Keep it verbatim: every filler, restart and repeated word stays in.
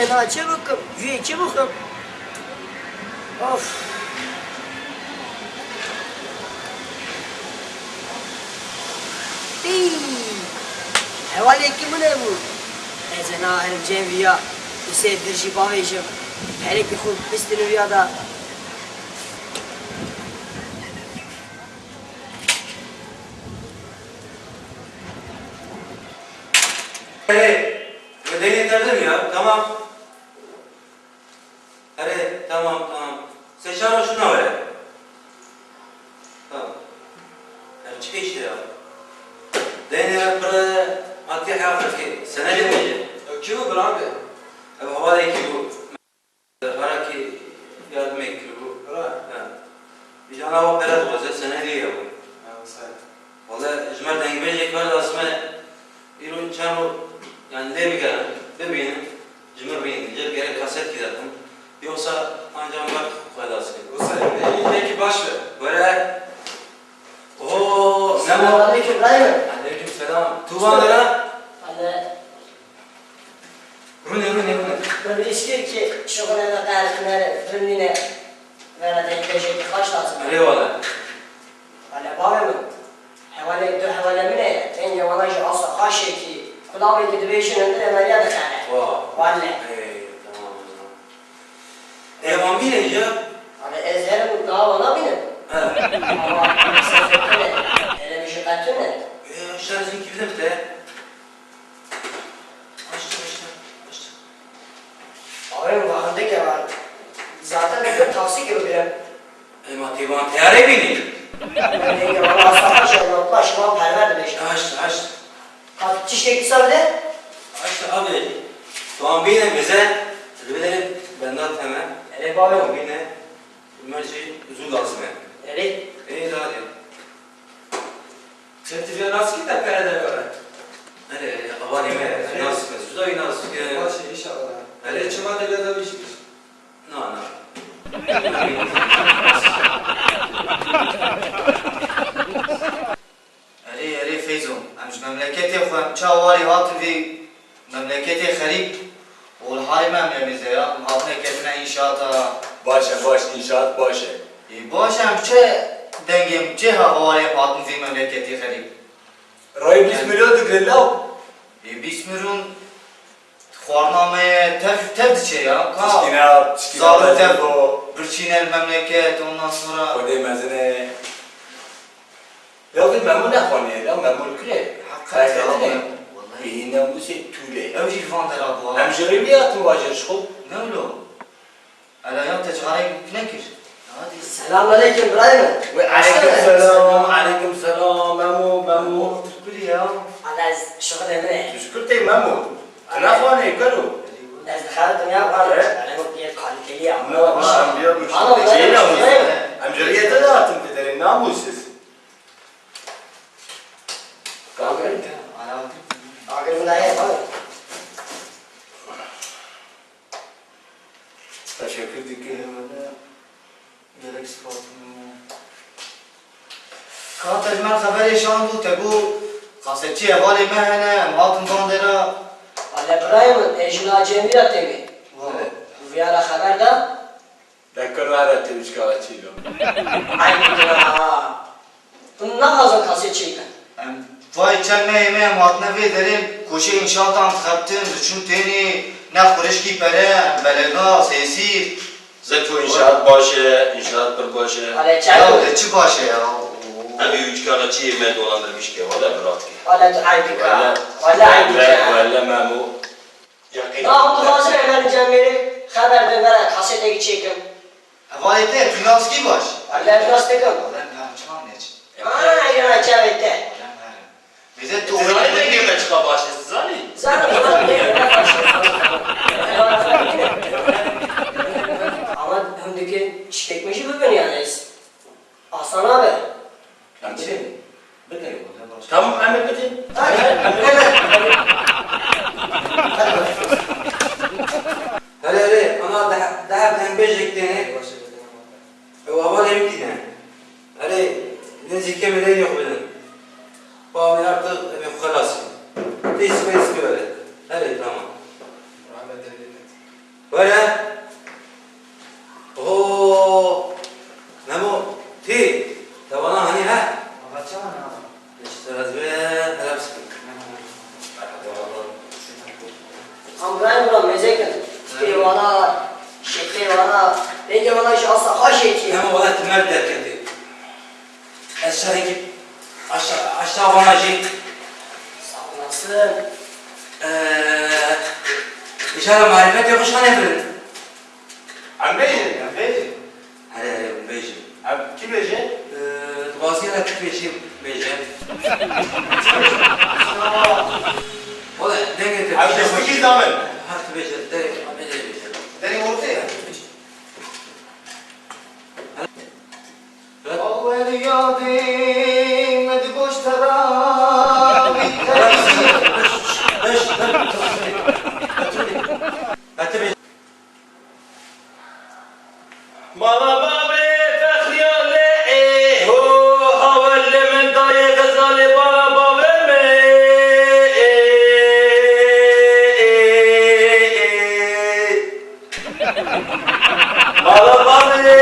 Na çi bikim? Jiyê çi bikim? Of. Tî! Hevalekî min hebû. Ez ê naherim cem viya û sê dirjî bavêjim. Perekî xwe bistînim viya da. Hey, we deynê te bidim ya, tamam. Erê, tamam, tamam. Sê çar roj şuna were. Tamam. Ev çi pêştê ya? Deynê ev pir hatiye heqirkê. Senedê bêje. Ew kî bû bira be? Ev hevalekî bû. Herakî yardimê kiribû. Bira. Ha. Îjana wa pere dixwaze, senedê ye bû. Ha, wisa. Wele ji me dengbêjek ver dast me, îro çend ro, yani lê bigerin, bibînin, ji min bînin, cem gerek kasetkî dedim. Yoksa ancak ver xwe dast kir. Wisa, yekî baş be. Were. Oo, Selamun aleyküm, Ibrahim. Aleyküm selam. Tu van dera? Ane. Rûne, rûne, rûne. Min hîs kir ki şixulê me qehrî me re, rûnîne, vera dengbêjekî xweş lazim e. Erê wele. Wele bavê min, hevalê du hevalê min e, dengê wana jî asta xweş e ki, kulavê ki dibêjin hundir e, meriya dixere. Wa. Wele. Ey, tamam o zaman. Ê, wan bîne ya? Wele ez herim niha wana bînim. He. Ama sefetine, hele min jî qetune. Ê, şer zinkî bidem te. Aşçı, aşçı, aşçı. Abi, bu hande ke var. Zaten bir taksi gibi bile. Ema têvan teyarê bînî. Neyê, valla saha şey, Allah şima perver dileşti. Aşçı, aşçı. Abi, tiştekî sar de. Aşçı abi. Tamam bîne bize. Ribelerê benda teme. Ele babi. Tamam bîne. Mercî zû lazim e. Erê. Ê, dadê. Sen tiviya nas kî te pere de vere? Erê, erê, avanê me, erê. Nas me, zû da wî nas ke. Baş e, înşallah. Erê. Erê, çima te lê da wî jî? Na, na. Erê, erê Feyzo, em ji memleketê xwe, em çawa warê hatin vê memleketê xerîb û li halê me em ne mêze ya, em hatine ketine înşaata. Baş e, baş, înşaat baş e. Ê, baş e, em çi dengê, em çi hevalê em hatin vê memleketê xerîb? Rayê bîst milyon digre law. Ê, bîst milyon. Xwarina me ye, tev, tev diçe ya. Ka tişkîna, tişkîna zarok tev birçîne li memleket, ondan sonra. Xwedê mezin e. Ya vê Memo nexwaniye, ya Memo li kire? Heqet ya. Bêyî namûsê tûlê. Ew jî li van dera bû. Em ji rêvî hatin vajê ji xwe. Ne wilo? Ela ya te cixareyek nekir. Hadi. Selam aleyküm birayê min. Ve aleyküm selam, aleyküm selam. Memo, Memo. Tirkûlî ya. Ala ez şixulê min e. Tu ji kur tê Memo? Tu nexwanê kero? Ez dixebitim ya, valla. Evet. Ela wek bir kaliteli ya. No, no, em biya bu. Ana, şey ne bu? Em ji riyete de hatin pederê, namussiz. Agir. Agir min aye, bak. Teşekkür dikim. Eyvallah. Gerek spas. Ka te ji me xeberê şand û te got, kasetçî hevalê me hene, em hatin van dera. Ale birayê min, ê jina cemî de têmê. Wa. Viyara xeber de. De kir nare tê wîçka ve çî lo. Ay, ha. Hûn naxwazin kasetçî bikin? Em vay çend mehê me em hatine vê derê, koşê înşaatan dixebtin, diçûn tênê, ne xurişkî pere, em belega, sêsîr. Zeto înşaat baş e, înşaat pir baş e. Ale çayo. Ya de çi baş e ya? Ev ê wîçka ve çi yê me dolandırmış ke, wele birat ke. Ale tu ay bika. Wele. Wele ay bika. Wele, wele Memo. Yaqîn. Na hûn dixwazin em herin cem mêrê xeber bin, vera kasetekî çêkin. Hevalê te, tu nas kî baş? Wele ez nas dikim. Wele em herin çima neçin? Aa, îro çavê te. Wele em herin. Bize tu zanî dengê me çiqa baş e, tu zanî? Zanim, zanim, dengê me baş e. Ama hûn dikin tiştek min jî bibin yani ez. Asan abi. Em çi? Bidin. Tamam, em ê bidin. Hadi. Hadi. Hele, hele, ana deh, deh dengbêjek têne. Ew hevalê min tîne. Hele, nêzîkê min lê yox bidin. Bavê artık em ê xelas in. Tê spes ki öyle. Hele, tamam. Rahmet eylesin. Were. Oo. Memo, tî. Te vana hanî he? Valla çawa ne ama? Îşte ez vê hele bisikî. Amrayê min re mêze kin. Pêvana, şêxê vana, rengê vana ji asta xweş yekî. Memo, wala tu mer derketî. Ez şerîkî aşa-, aşa vana jî. Sağ olasın. Ee, îşara marifetê xwe şane birin. Em bêjin, em bêjin. Here, here, em bêjin. Em kî bêje? Ee, dixwazî hele tu pêşî bêje. Wala, dengê te Em pêşe destî xweş. Kî zamin? Her tu bêje, derê, em bêje bêje. Derê ortê? Bawer yadê me di goş te ra wî tevî. Mala bavê Fexriya lê ê ho, hawer lê min dayê Xezalê bala bavê me. Mala bavê